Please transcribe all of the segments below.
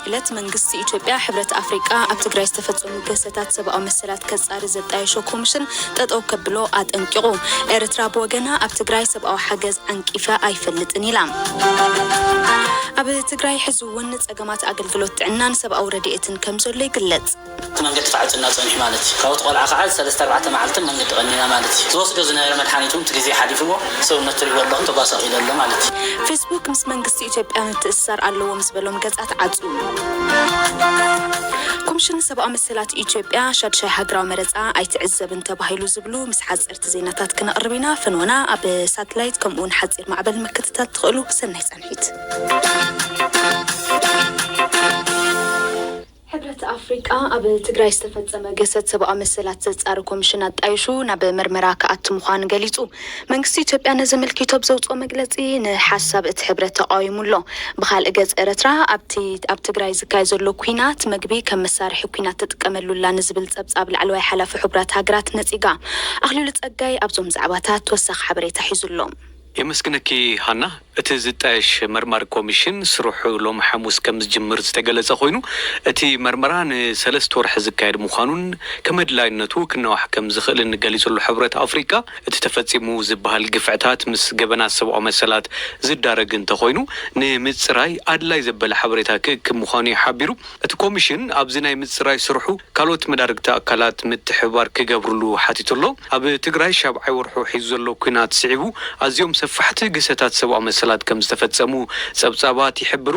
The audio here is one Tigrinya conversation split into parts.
ዕለት መንግስቲ ኢትዮጵያ ሕብረት ኣፍሪቃ ኣብ ትግራይ ዝተፈጸሙ ግህሰታት ሰብኣዊ መሰላት ከጻሪ ዘጣየሾ ኮሚሽን ጠጠው ከብሎ ኣጠንቂቑ። ኤርትራ ብወገና ኣብ ትግራይ ሰብኣዊ ሓገዝ ዓንቂፋ ኣይፈልጥን ኢላ። ኣብ ትግራይ ሕዚ እውን ጸገማት ኣገልግሎት ጥዕናን ሰብኣዊ ረድኤትን ከም ዘሎ ይግለጽ። እቲ መንገዲ ክዓጽና ጸኒሑ ማለት እዩ። ካብቲ ቆልዓ ከዓ ሰለስተ ኣርባዕተ መዓልትን መንገዲ ቀኒና ማለት እዩ። ዝወስዶ ዝነበረ መድሓኒት እውን እቲ ግዜ ሓሊፍዎ ሰውነት ትሪእዎ ኣለኹም ተጓሳቒሉ ኣሎ ማለት እዩ። ፌስቡክ ምስ መንግስቲ ኢትዮጵያ ምትእስሳር ኣለዎ ምስ በሎም ገጻት ዓጽዩ። ኮሚሽን ሰብኣዊ መሰላት ኢትዮጵያ ሻድሻይ ሃገራዊ መረጻ ኣይትዕዘብን ተባሂሉ ዝብሉ ምስ ሓጸርቲ ዜናታት ክነቕርብ ኢና። ፈንወና ኣብ ሳትላይት ከምኡ እውን ሓጺር ማዕበል ምክትታል ትኽእሉ። ሰናይ ጻንሒት። ሕብረት ኣፍሪቃ ኣብ ትግራይ ዝተፈጸመ ግህሰት ሰብኣዊ መሰላት ዘጻሪ ኮሚሽን ኣጣይሹ ናብ መርመራ ክኣቱ ምዃኑ ገሊጹ። መንግስቲ ኢትዮጵያ ነዚ ኣመልኪቱ ኣብ ዘውጽኦ መግለጺ ንሓሳብ እቲ ሕብረት ተቃዊሙ ኣሎ። ብኻልእ ገጽ ኤርትራ ኣብቲ ኣብ ትግራይ ዝካየድ ዘሎ ኲናት መግቢ ከም መሳርሒ ኲናት ትጥቀመሉ ኣላ ንዝብል ጸብጻብ ላዕለዋይ ሓላፊ ሕቡራት ሃገራት ነጺጋ። ኣኽሊሉ ጸጋይ ኣብዞም ዛዕባታት ተወሳኺ ሓበሬታ ሒዙ ኣሎ። የመስግነኪ ሃና። እቲ ዝጣየሽ መርማሪ ኮሚሽን ስርሑ ሎም ሓሙስ ከም ዝጅምር ዝተገለጸ ኮይኑ፣ እቲ መርመራ ንሰለስተ ወርሒ ዝካየድ ምዃኑን ከም ኣድላይነቱ ክነዋሕ ከም ዝኽእልን ገሊጹ ኣሎ። ሕብረት ኣፍሪቃ እቲ ተፈጺሙ ዝበሃል ግፍዕታት ምስ ገበናት ሰብኣዊ መሰላት ዝዳረግ እንተኾይኑ፣ ንምጽራይ ኣድላይ ዘበለ ሓበሬታ ክእክብ ምዃኑ እዩ ሓቢሩ። እቲ ኮሚሽን ኣብዚ ናይ ምጽራይ ስርሑ ካልኦት መዳርግቲ ኣካላት ምትሕብባር ክገብርሉ ሓቲቱ ኣሎ። ኣብ ትግራይ ሻብዓይ ወርሑ ሒዙ ዘሎ ኲናት ስዒቡ ኣዝዮም ሰፋሕቲ ግህሰታት ሰብኣዊ መሰላት ከም ዝተፈጸሙ ጸብጻባት ይሕብሩ።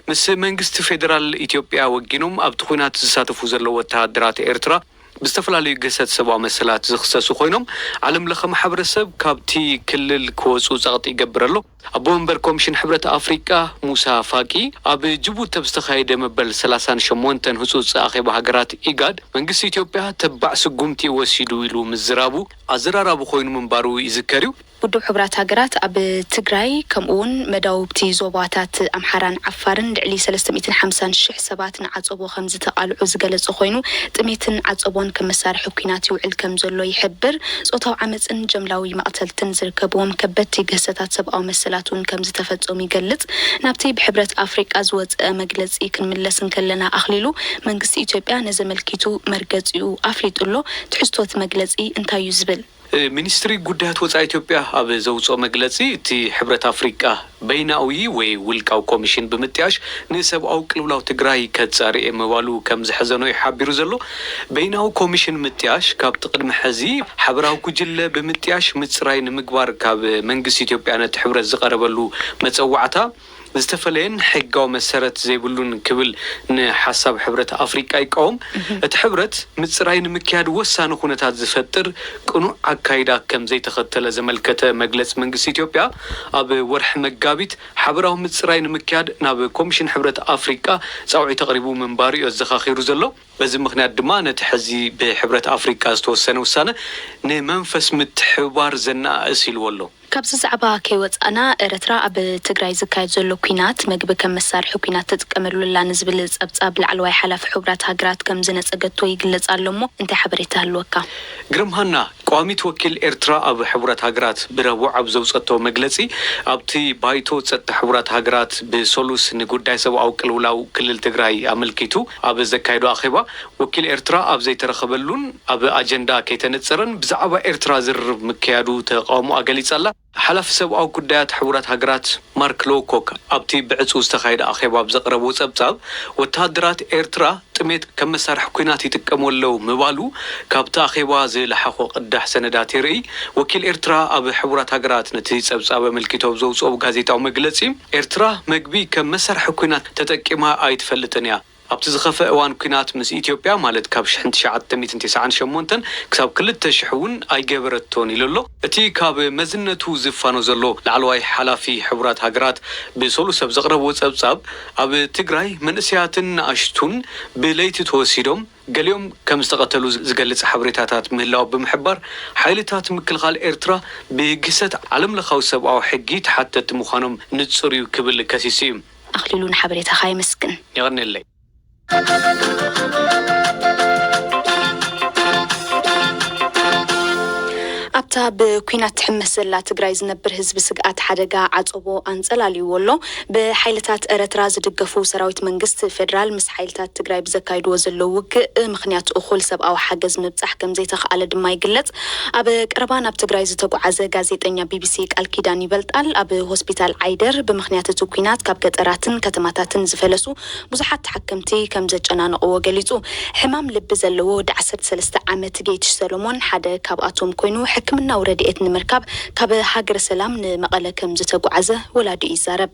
ምስ መንግስቲ ፌደራል ኢትዮጵያ ወጊኖም ኣብቲ ኲናት ዝሳተፉ ዘለዉ ወተሃደራት ኤርትራ ብዝተፈላለዩ ግህሰት ሰብኣዊ መሰላት ዝኽሰሱ ኮይኖም፣ ዓለም ለኸ ማሕበረሰብ ካብቲ ክልል ክወጹ ጸቕጢ ይገብር ኣሎ። ኣቦ መንበር ኮሚሽን ሕብረት ኣፍሪቃ ሙሳ ፋቂ ኣብ ጅቡቲ ኣብ ዝተኻየደ መበል ሰላሳን ሸሞንተን ህጹጽ ኣኼባ ሃገራት ኢጋድ መንግስቲ ኢትዮጵያ ተባዕ ስጉምቲ ወሲዱ ኢሉ ምዝራቡ ኣዘራራቢ ኮይኑ ምንባሩ ይዝከር እዩ። ውድብ ሕቡራት ሃገራት ኣብ ትግራይ ከምኡ እውን መዳውብቲ ዞባታት ኣምሓራን ዓፋርን ልዕሊ ሰለስተ ሚእትን ሓምሳን ሽሕ ሰባት ንዓጸቦ ከም ዝተቓልዑ ዝገለጸ ኮይኑ፣ ጥሜትን ዓጸቦን ከም መሳርሒ ኲናት ይውዕል ከም ዘሎ ይሕብር። ጾታዊ ዓመጽን ጀምላዊ መቕተልትን ዝርከብዎም ከበድቲ ግህሰታት ሰብኣዊ መሰላት እውን ከም ዝተፈጸሙ ይገልጽ። ናብቲ ብሕብረት ኣፍሪቃ ዝወጸ መግለጺ ክንምለስ እንከለና ኣኽሊሉ፣ መንግስቲ ኢትዮጵያ ነዚ ኣመልኪቱ መርገጺኡ ኣፍሊጡ ኣሎ። ትሕዝቶ እቲ መግለጺ እንታይ እዩ ዝብል? እ፣ ሚኒስትሪ ጉዳያት ወጻኢ ኢትዮጵያ ኣብ ዘውጽኦ መግለጺ፣ እቲ ሕብረት ኣፍሪቃ በይናዊ ወይ ውልቃዊ ኮሚሽን ብምጥያሽ ንሰብኣዊ ቅልውላው ትግራይ ከጻሪ እየ ምባሉ ከም ዘሕዘኖ እዩ ሓቢሩ ዘሎ። በይናዊ ኮሚሽን ምጥያሽ ካብቲ ቅድሚ ሕዚ ሓበራዊ ጉጅለ ብምጥያሽ ምጽራይ ንምግባር ካብ መንግስቲ ኢትዮጵያ ነቲ ሕብረት ዝቐረበሉ መጸዋዕታ ዝተፈለየን ሕጋዊ መሰረት ዘይብሉን ክብል ንሓሳብ ሕብረት ኣፍሪቃ ይቃወም። እቲ ሕብረት ምጽራይ ንምክያድ ወሳኒ ኩነታት ዝፈጥር ቅኑዕ ኣካይዳ ከም ዘይተኸተለ ዘመልከተ መግለጽ መንግስቲ ኢትዮጵያ፣ ኣብ ወርሒ መጋቢት ሓበራዊ ምጽራይ ንምክያድ ናብ ኮሚሽን ሕብረት ኣፍሪቃ ጻውዒት ኣቕሪቡ ምንባሩ እዩ ኣዘኻኺሩ ዘሎ። በዚ ምኽንያት ድማ ነቲ ሕዚ ብሕብረት ኣፍሪቃ ዝተወሰነ ውሳነ ንመንፈስ ምትሕብባር ዘነኣእስ ኢልዎ ኣሎ። ካብዚ ዛዕባ ከይወጻእና፣ ኤረትራ ኣብ ትግራይ ዝካየድ ዘሎ ኲናት መግቢ ከም መሳርሒ ኲናት ትጥቀመሉ ኣላ ንዝብል ጸብጻብ ላዕለዋይ ሓላፊ ሕቡራት ሃገራት ከም ዝነጸገቶ ይግለጽ ኣሎ እሞ፣ እንታይ ሓበሬታ ይህልወካ? ግርም ሃና፣ ቀዋሚት ወኪል ኤርትራ ኣብ ሕቡራት ሃገራት ብረቡዕ ኣብ ዘውጸቶ መግለጺ፣ ኣብቲ ባይቶ ጸጥታ ሕቡራት ሃገራት ብሰሉስ ንጉዳይ ሰብኣዊ ቅልውላው ክልል ትግራይ ኣመልኪቱ ኣብ ዘካየዶ ኣኼባ፣ ወኪል ኤርትራ ኣብ ዘይተረኸበሉን ኣብ ኣጀንዳ ከይተነጸረን ብዛዕባ ኤርትራ ዝርርብ ምክያዱ ተቓውሞኣ ገሊጻ ኣላ። ሓላፊ ሰብኣዊ ጉዳያት ሕቡራት ሃገራት ማርክ ሎውኮክ ኣብቲ ብዕጹው ዝተኻየደ ኣኼባ ኣብ ዘቕረቦ ጸብጻብ፣ ወተሃደራት ኤርትራ ጥሜት ከም መሳርሒ ኲናት ይጥቀሙ ኣለዉ ምባሉ ካብቲ ኣኼባ ዝለሓኾ ቅዳሕ ሰነዳት የርኢ። ወኪል ኤርትራ ኣብ ሕቡራት ሃገራት ነቲ ጸብጻብ ኣመልኪቱ ኣብ ዘውጽኦ ጋዜጣዊ መግለጺ፣ ኤርትራ መግቢ ከም መሳርሒ ኲናት ተጠቂማ ኣይትፈልጥን እያ። ኣብቲ ዝኸፍአ እዋን ኲናት ምስ ኢትዮጵያ፣ ማለት ካብ ሽሕን ትሽዓተ ሚእትን ተስዓን ሸሞንተን ክሳብ ክልተ ሽሕ እውን ኣይገበረቶን ኢሉ ኣሎ። እቲ ካብ መዝነቱ ዝፋኖ ዘሎ ላዕለዋይ ሓላፊ ሕቡራት ሃገራት ብሰሉስ ኣብ ዘቕረቦ ጸብጻብ፣ ኣብ ትግራይ መንእሰያትን ንኣሽቱን ብለይቲ ተወሲዶም ገሊኦም ከም ዝተቐተሉ ዝገልጽ ሓበሬታታት ምህላው ብምሕባር፣ ሓይልታት ምክልኻል ኤርትራ ብግህሰት ዓለምለኻዊ ሰብኣዊ ሕጊ ተሓተትቲ ምዃኖም ንጹር እዩ ክብል ከሲሱ እዩ። ኣኽሊሉ፣ ንሓበሬታኻ የመስግን። የቐንየለይ። ኣብ እታ ብኲናት ትሕመስ ዘላ ትግራይ ዝነብር ህዝቢ ስግኣት ሓደጋ ዓጸቦ ኣንጸላልይዎ ኣሎ። ብሓይልታት ኤረትራ ዝድገፉ ሰራዊት መንግስቲ ፌደራል ምስ ሓይልታት ትግራይ ብዘካይድዎ ዘለዉ ውግእ ምኽንያት እኹል ሰብኣዊ ሓገዝ ምብጻሕ ከም ዘይተኽኣለ ድማ ይግለጽ። ኣብ ቀረባ ናብ ትግራይ ዝተጓዓዘ ጋዜጠኛ ቢቢሲ ቃል ኪዳን ይበልጣል ኣብ ሆስፒታል ዓይደር ብምኽንያት እቲ ኲናት ካብ ገጠራትን ከተማታትን ዝፈለሱ ብዙሓት ተሓከምቲ ከም ዘጨናነቕዎ ገሊጹ። ሕማም ልቢ ዘለዎ ወዲ ዓሰርተ ሰለስተ ዓመት ጌትሽ ሰሎሞን ሓደ ካብኣቶም ኮይኑ ሕክምናዊ ረድኤት ንምርካብ ካብ ሃገረ ሰላም ንመቐለ ከም ዝተጓዓዘ ወላዲኡ ይዛረብ።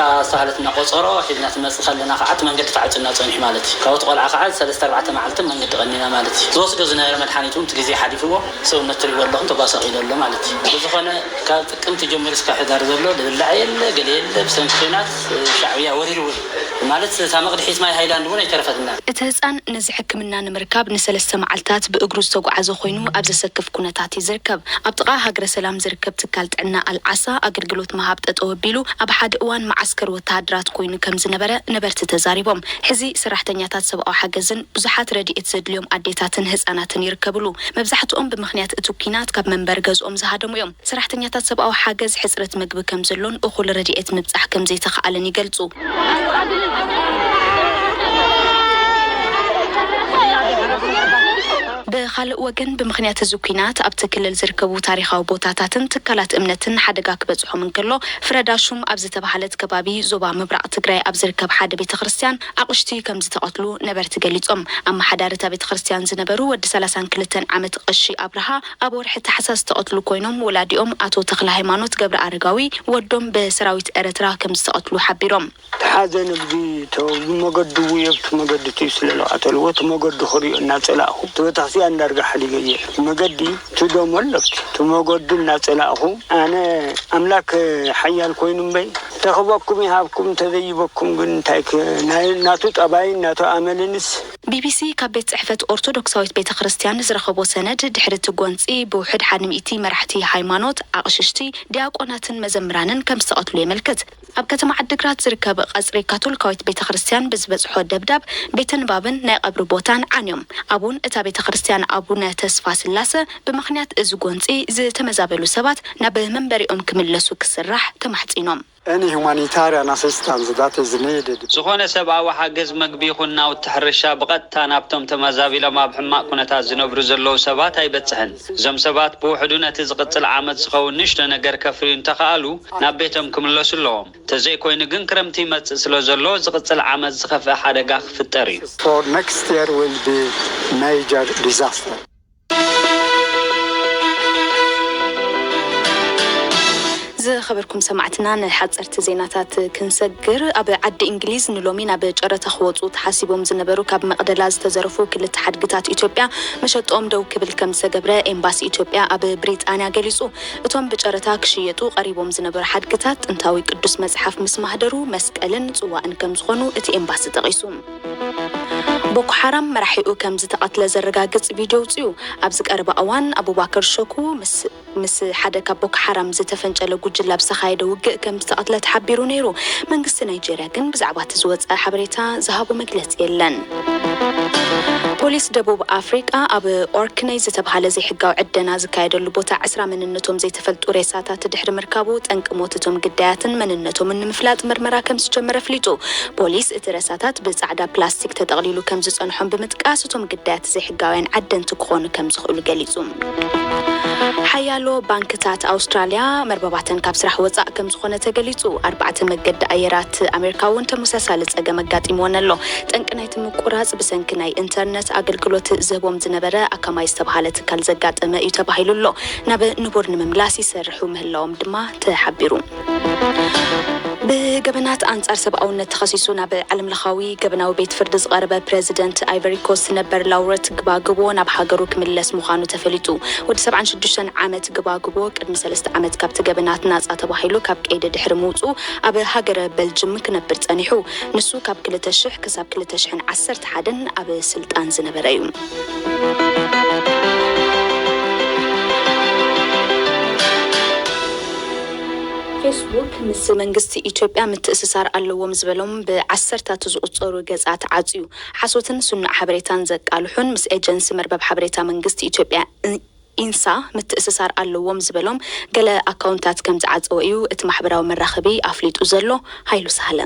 ኣስተውሃለትና ቆጸሮ ሒዝና ትመጽእ ከለና ከዓ እቲ መንገዲ ተዓጽዩና ጸኒሑ ማለት እዩ። ካብቲ ቆልዓ ከዓ ሰለስተ ኣርባዕተ መዓልቲ መንገዲ ቀኒና ማለት እዩ። ዝወስዶ ዝነበረ መድሓኒት እውን እቲ ግዜ ሓሊፍዎ ሰውነት ትሪእዎ ኣለኹም ተጓሳቒሉ ኣሎ ማለት እዩ። ብዝኾነ ካብ ጥቅምቲ ጀሚሩ እስካብ ሕዳር ዘሎ ዝብላዕ የለ ገለ የለ ብሰንኪ ኲናት ሻዕብያ ወሪርዎ እዩ። ማለት እታ መቕድሒት ማይ ሃይላንድ እውን ኣይተረፈትና። እቲ ህፃን ነዚ ሕክምና ንምርካብ ንሰለስተ መዓልታት ብእግሩ ዝተጓዓዘ ኮይኑ ኣብ ዘሰክፍ ኩነታት እዩ ዝርከብ። ኣብ ጥቓ ሃገረ ሰላም ዝርከብ ትካል ጥዕና ኣልዓሳ ኣገልግሎት ምሃብ ጠጠው ኣቢሉ ኣብ ሓደ እዋን መዓስከር ወተሃደራት ኮይኑ ከም ዝነበረ ነበርቲ ተዛሪቦም። ሕዚ ሰራሕተኛታት ሰብኣዊ ሓገዝን ብዙሓት ረድኤት ዘድልዮም ኣዴታትን ህፃናትን ይርከብሉ። መብዛሕትኦም ብምኽንያት እቲ ኲናት ካብ መንበሪ ገዝኦም ዝሃደሙ እዮም። ሰራሕተኛታት ሰብኣዊ ሓገዝ ሕፅረት ምግቢ ከም ዘሎን እኹል ረድኤት ምብፃሕ ከም ዘይተኽኣለን ይገልፁ። ብኻልእ ወገን ብምኽንያት እዚ ኲናት ኣብቲ ክልል ዝርከቡ ታሪኻዊ ቦታታትን ትካላት እምነትን ሓደጋ ክበፅሖም እንከሎ ፍረዳሹም ኣብ ዝተባህለት ከባቢ ዞባ ምብራቕ ትግራይ ኣብ ዝርከብ ሓደ ቤተ ክርስቲያን ኣቕሽቲ ከም ዝተቐትሉ ነበርቲ ገሊጾም። ኣመሓዳሪ እታ ቤተ ክርስቲያን ዝነበሩ ወዲ ሰላሳን ክልተን ዓመት ቀሺ ኣብርሃ ኣብ ወርሒ ታሕሳስ ዝተቐትሉ ኮይኖም ወላዲኦም ኣቶ ተኽለ ሃይማኖት ገብረ ኣረጋዊ ወዶም ብሰራዊት ኤረትራ ከም ዝተቐትሉ ሓቢሮም። ተሓዘ ንብዚ ተው መገዱ ውየብ ትመገዱ ትዩ ስለለቃተልዎ ትመገዱ ክሪኦ እናጸላእኹ ትበታኽሲ ኣንዳርጋ ሓዲገየ መገዲ ትደሞ ኣለብቲ ትመገዱ እናጸላእኹ ኣነ ኣምላክ ሓያል ኮይኑ እምበይ ተኽበኩም ይሃብኩም ተዘይበኩም ግን እንታይ ክ- ናይ ናቱ ጠባይን ናቱ ኣመልንስ ቢቢሲ ካብ ቤት ጽሕፈት ኦርቶዶክሳዊት ቤተ ክርስቲያን ዝረኸቦ ሰነድ ድሕሪ እቲ ጎንጺ ብውሕድ ሓደ ሚእቲ መራሕቲ ሃይማኖት ኣቕሽሽቲ ዲያቆናትን መዘምራንን ከም ዝተቐትሉ የመልክት። ኣብ ከተማ ዓዲግራት ዝርከብ ቀጽሪ ካቶሊካዊት ቤተ ክርስቲያን ብዝበጽሖ ደብዳብ ቤተ ንባብን ናይ ቀብሪ ቦታን ዓንዮም። ኣቡን እታ ቤተ ክርስቲያን ኣቡነ ተስፋ ስላሰ ብምኽንያት እዚ ጎንጺ ዝተመዛበሉ ሰባት ናብ መንበሪኦም ክምለሱ ክስራሕ ተማሕጺኖም። Any humanitarian assistance that is needed. ዝኾነ ሰብኣዊ ሓገዝ መግቢ ይኹን ናውቲ ሕርሻ ብቐጥታ ናብቶም ተመዛቢሎም ኣብ ሕማቕ ኩነታት ዝነብሩ ዘለዉ ሰባት ኣይበጽሕን። እዞም ሰባት ብውሕዱ ነቲ ዝቕጽል ዓመት ዝኸውን ንእሽቶ ነገር ከፍርዩ እንተኸኣሉ ናብ ቤቶም ክምለሱ ኣለዎም። ተዘይኮይኑ ግን ክረምቲ ይመጽእ ስለ ዘሎ ዝቕጽል ዓመት ዝኸፍአ ሓደጋ ክፍጠር እዩ። For next year will be major disaster. ዝኸበርኩም ሰማዕትና ንሓፀርቲ ዜናታት ክንሰግር ኣብ ዓዲ እንግሊዝ ንሎሚ ናብ ጨረታ ክወፁ ተሓሲቦም ዝነበሩ ካብ መቕደላ ዝተዘረፉ ክልተ ሓድግታት ኢትዮጵያ መሸጦም ደው ክብል ከም ዝተገብረ ኤምባሲ ኢትዮጵያ ኣብ ብሪጣንያ ገሊፁ። እቶም ብጨረታ ክሽየጡ ቀሪቦም ዝነበሩ ሓድግታት ጥንታዊ ቅዱስ መፅሓፍ ምስ ማህደሩ መስቀልን ፅዋእን ከም ዝኾኑ እቲ ኤምባሲ ጠቒሱ። ቦኮ ሓራም መራሒኡ ከም ዝተቐትለ ዘረጋግጽ ቪድዮ ኣውጺኡ። ኣብዚ ቀረባ እዋን ኣቡባከር ሸኩ ምስ ምስ ሓደ ካብ ቦኮ ሓራም ዝተፈንጨለ ጉጅለ ኣብ ዝተኻየደ ውግእ ከም ዝተቐትለ ተሓቢሩ ነይሩ። መንግስቲ ናይጄርያ ግን ብዛዕባ እቲ ዝወጸ ሓበሬታ ዝሃቦ መግለጺ የለን። ፖሊስ ደቡብ ኣፍሪቃ ኣብ ኦርክነይ ዝተባህለ ዘይሕጋዊ ዕደና ዝካየደሉ ቦታ ዕስራ መንነቶም ዘይተፈልጡ ሬሳታት ድሕሪ ምርካቡ ጠንቂ ሞት እቶም ግዳያትን መንነቶምን ንምፍላጥ ምርመራ ከም ዝጀመረ ኣፍሊጡ። ፖሊስ እቲ ሬሳታት ብጻዕዳ ፕላስቲክ ተጠቕሊሉ ከም ዝጸንሖም ብምጥቃስ እቶም ግዳያት ዘይሕጋውያን ዓደንቲ ክኾኑ ከም ዝኽእሉ ገሊጹ። ሓያሎ ባንክታት ኣውስትራልያ መርበባተን ካብ ስራሕ ወጻእ ከም ዝኾነ ተገሊጹ። ኣርባዕተ መገዲ ኣየራት ኣሜሪካ እውን ተመሳሳሊ ጸገም ኣጋጢምወን ኣሎ። ጠንቂ ናይቲ ምቁራጽ ብሰንኪ ናይ ኢንተርነት ኣገልግሎት ዝህቦም ዝነበረ ኣካማይ ዝተባሃለ ትካል ዘጋጠመ እዩ ተባሂሉ ኣሎ። ናብ ንቡር ንምምላስ ይሰርሑ ምህላዎም ድማ ተሓቢሩ። ብገበናት ኣንጻር ሰብኣውነት ተኸሲሱ ናብ ዓለምለኻዊ ገበናዊ ቤት ፍርዲ ዝቐረበ ፕረዚደንት ኣይቨሪ ኮስት ነበር ላውረንት ግባግቦ ናብ ሃገሩ ክምለስ ምዃኑ ተፈሊጡ። ወዲ ሰብዓን ሽዱሽተን ዓመት ግባግቦ ቅድሚ ሰለስተ ዓመት ካብቲ ገበናት ናጻ ተባሂሉ ካብ ቀይዲ ድሕሪ ምውጽኡ ኣብ ሃገረ በልጅም ክነብር ጸኒሑ። ንሱ ካብ ክልተ ሽሕ ክሳብ ክልተ ሽሕን ዓሰርተ ሓደን ኣብ ስልጣን ዝነበረ እዩ። ፌስቡክ ምስ መንግስቲ ኢትዮጵያ ምትእስሳር ኣለዎም ዝበሎም ብዓሰርታት ዝቑጸሩ ገጻት ዓጽዩ፣ ሓሶትን ስኑዕ ሓበሬታን ዘቃልሑን ምስ ኤጀንሲ መርበብ ሓበሬታ መንግስቲ ኢትዮጵያ ኢንሳ ምትእስሳር ኣለዎም ዝበሎም ገለ ኣካውንታት ከም ዝዓጸወ እዩ እቲ ማሕበራዊ መራኸቢ ኣፍሊጡ ዘሎ። ሃይሉ ሳህለ።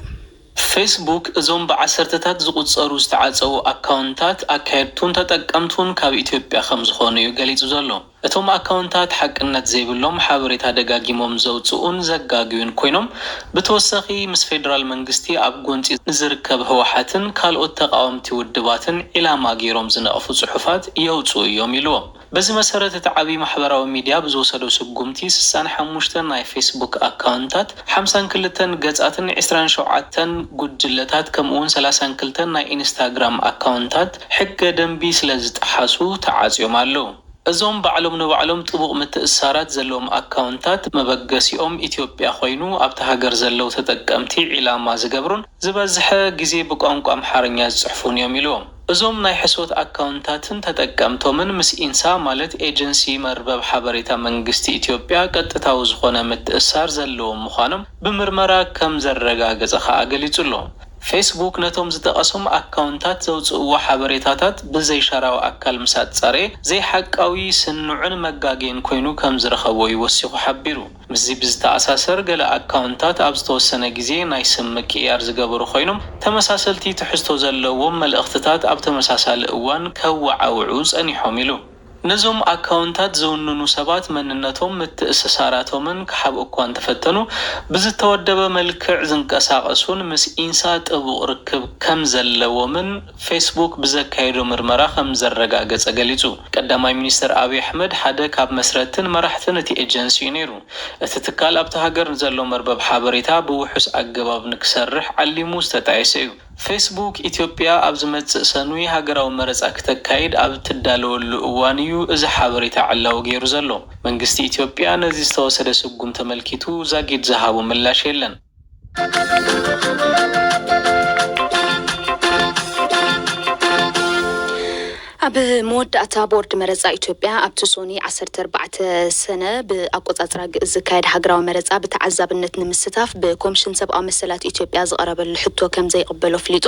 ፌስቡክ እዞም ብዓሰርተታት ዝቑጸሩ ዝተዓጸዉ ኣካውንታት ኣካየድቱን ተጠቀምቱን ካብ ኢትዮጵያ ከም ዝኾኑ እዩ ገሊጹ ዘሎ። እቶም ኣካውንታት ሓቅነት ዘይብሎም ሓበሬታ ደጋጊሞም ዘውጽኡን ዘጋግዩን ኮይኖም፣ ብተወሳኺ ምስ ፌደራል መንግስቲ ኣብ ጎንጺ ንዝርከብ ህወሓትን ካልኦት ተቓወምቲ ውድባትን ዒላማ ገይሮም ዝነቕፉ ጽሑፋት የውጽኡ እዮም ኢልዎም። በዚ መሰረት እቲ ዓብዪ ማሕበራዊ ሚድያ ብዝወሰዶ ስጉምቲ ስሳን ሓሙሽተን ናይ ፌስቡክ ኣካውንታት፣ ሓምሳን ክልተን ገጻትን ዕስራን ሸውዓተን ጉጅለታት ከምኡውን ሰላሳን ክልተን ናይ ኢንስታግራም ኣካውንታት ሕገ ደንቢ ስለ ዝጠሓሱ ተዓጽዮም ኣለዉ። እዞም ባዕሎም ንባዕሎም ጥቡቕ ምትእስሳራት ዘለዎም ኣካውንታት መበገሲኦም ኢትዮጵያ ኮይኑ ኣብቲ ሃገር ዘለዉ ተጠቀምቲ ዒላማ ዝገብሩን ዝበዝሐ ግዜ ብቋንቋ ኣምሓርኛ ዝጽሕፉን እዮም ኢልዎም። እዞም ናይ ሕሶት ኣካውንታትን ተጠቀምቶምን ምስ ኢንሳ ማለት ኤጀንሲ መርበብ ሓበሬታ መንግስቲ ኢትዮጵያ ቀጥታዊ ዝኾነ ምትእሳር ዘለዎም ምዃኖም ብምርመራ ከም ዘረጋገጸ ከኣ ገሊጹ ኣሎ። ፌስቡክ ነቶም ዝጠቐሶም ኣካውንታት ዘውጽእዎ ሓበሬታታት ብዘይሻራዊ ኣካል ምስ ኣጻረየ ዘይሓቃዊ፣ ስኑዕን መጋገይን ኮይኑ ከም ዝረኸቦ እዩ ወሲኹ ሓቢሩ። ምስዚ ብዝተኣሳሰር ገለ ኣካውንታት ኣብ ዝተወሰነ ግዜ ናይ ስም ምቅይያር ዝገበሩ ኮይኖም ተመሳሰልቲ ትሕዝቶ ዘለዎም መልእኽትታት ኣብ ተመሳሳሊ እዋን ከወዓውዑ ጸኒሖም ኢሉ። ነዞም ኣካውንታት ዝውንኑ ሰባት መንነቶም ምትእስሳራቶምን ክሓብኡ እኳ እንተፈተኑ ብዝተወደበ መልክዕ ዝንቀሳቐሱን ምስ ኢንሳ ጥቡቕ ርክብ ከም ዘለዎምን ፌስቡክ ብዘካየዶ ምርመራ ከም ዘረጋገጸ ገሊጹ። ቀዳማይ ሚኒስትር ኣብይ ኣሕመድ ሓደ ካብ መስረትን መራሕትን እቲ ኤጀንሲ እዩ ነይሩ። እቲ ትካል ኣብቲ ሃገር ንዘሎ መርበብ ሓበሬታ ብውሑስ ኣገባብ ንክሰርሕ ዓሊሙ ዝተጣየሰ እዩ። ፌስቡክ ኢትዮጵያ ኣብ ዝመጽእ ሰኑይ ሃገራዊ መረጻ ክተካይድ ኣብ ትዳለወሉ እዋን እዩ እዚ ሓበሬታ ዕላዊ ገይሩ ዘሎ። መንግስቲ ኢትዮጵያ ነዚ ዝተወሰደ ስጉም ተመልኪቱ ዛጊድ ዝሃቦ ምላሽ የለን። ኣብ መወዳእታ ቦርድ መረጻ ኢትዮጵያ ኣብቲ ሶኒ ዓሰርተ ኣርባዕተ ሰነ ብኣቆጻጽራ ግእዝ ዝካየድ ሃገራዊ መረጻ ብተዓዛብነት ንምስታፍ ብኮምሽን ሰብኣዊ መሰላት ኢትዮጵያ ዝቐረበሉ ሕቶ ከም ዘይቕበሎ ኣፍሊጡ።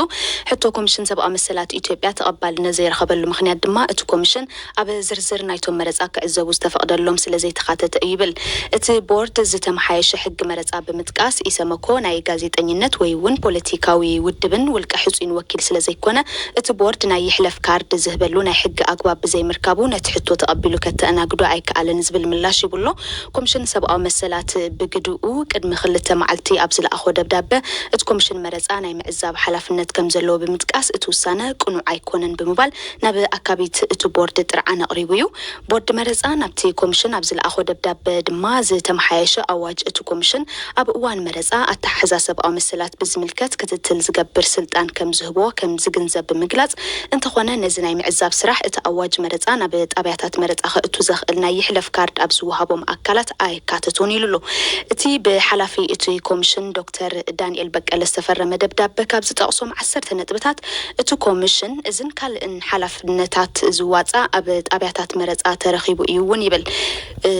ሕቶ ኮምሽን ሰብኣዊ መሰላት ኢትዮጵያ ተቐባልነት ዘይረኸበሉ ምኽንያት ድማ እቲ ኮምሽን ኣብ ዝርዝር ናይቶም መረጻ ክዕዘቡ ዝተፈቕደሎም ስለ ዘይተኻተተ እዩ ይብል። እቲ ቦርድ ዝተመሓየሸ ሕጊ መረጻ ብምጥቃስ ኢሰመኮ ናይ ጋዜጠኝነት ወይ እውን ፖለቲካዊ ውድብን ውልቀ ሕጹይን ወኪል ስለ ዘይኮነ እቲ ቦርድ ናይ ይሕለፍ ካርድ ዝህበሉ ናይ ሕጊ ኣግባብ ብዘይምርካቡ ነቲ ሕቶ ተቐቢሉ ከተኣናግዶ ኣይከኣለን ዝብል ምላሽ ይብሎ። ኮምሽን ሰብኣዊ መሰላት ብግድኡ ቅድሚ ክልተ መዓልቲ ኣብ ዝለኣኾ ደብዳበ እቲ ኮምሽን መረጻ ናይ ምዕዛብ ሓላፍነት ከም ዘለዎ ብምጥቃስ እቲ ውሳነ ቅኑዕ ኣይኮነን ብምባል ናብ ኣካቢት እቲ ቦርድ ጥርዓን ኣቕሪቡ እዩ። ቦርድ መረጻ ናብቲ ኮምሽን ኣብ ዝለኣኾ ደብዳበ ድማ ዝተመሓየሸ ኣዋጅ እቲ ኮምሽን ኣብ እዋን መረጻ ኣተሓሕዛ ሰብኣዊ መሰላት ብዝምልከት ክትትል ዝገብር ስልጣን ከም ዝህቦ ከም ዝግንዘብ ብምግላጽ፣ እንተኾነ ነዚ ናይ ምዕዛብ ስራሕ እቲ ኣዋጅ መረጻ ናብ ጣብያታት መረጻ ከእቱ ዘኽእል ናይ ይሕለፍ ካርድ ኣብ ዝወሃቦም ኣካላት ኣየካተቱን ኢሉ ኣሎ። እቲ ብሓላፊ እቲ ኮምሽን ዶክተር ዳንኤል በቀለ ዝተፈረመ ደብዳበ ካብ ዝጠቕሶም ዓሰርተ ነጥብታት እቲ ኮምሽን እዝን ካልእን ሓላፍነታት ዝዋጻእ ኣብ ጣብያታት መረጻ ተረኺቡ እዩ እውን ይብል። እ፣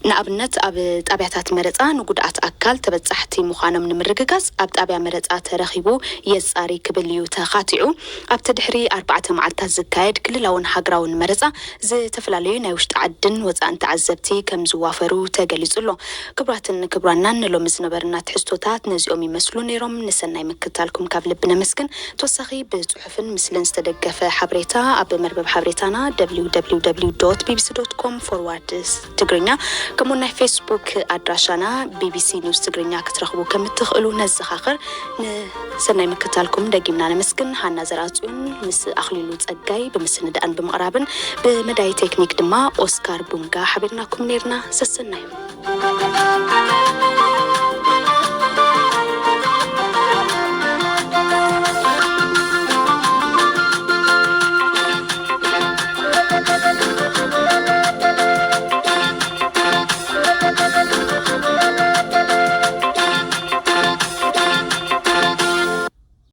ንኣብነት ኣብ ጣብያታት መረጻ ንጉድኣት ኣካል ተበጻሕቲ ምዃኖም ንምርግጋጽ ኣብ ጣብያ መረጻ ተረኺቡ የጻሪ ክብል እዩ ተኻቲዑ። ኣብቲ ድሕሪ ኣርባዕተ መዓልታት ዝካየድ ክልላውን ሃገራውን መረጻ ዝተፈላለዩ ናይ ውሽጢ ዓድን ወጻእን ተዓዘብቲ ከም ዝዋፈሩ ተገሊጹ ኣሎ። ክቡራትን ክቡራናን ንሎሚ ዝነበረና ትሕዝቶታት ነዚኦም ይመስሉ ነይሮም። ንሰናይ ምክታልኩም ካብ ልቢ ነመስግን። ተወሳኺ ብጽሑፍን ምስልን ዝተደገፈ ሓበሬታ ኣብ መርበብ ሓበሬታና ደብሊው ደብሊው ደብሊው ዶት ቢ ቢ ሲ ዶት ኮም ፎርዋርድ ትግርኛ ከምኡ ናይ ፌስቡክ ኣድራሻና ቢ ቢ ሲ ኒውስ ትግርኛ ክትረኽቡ ከም እትኽእሉ ነዘኻኽር። ንሰናይ ምክታልኩም ደጊምና ነመስግን። ሃና ዘርኣጽዮን ምስ ኣኽሊሉ ጸጋይ ብምስንዳእን ብምቕራብን ብመዳይ ቴክኒክ ድማ ኦስካር ቡንጋ ሓቢርናኩም ነይርና። ሰሰናዩ።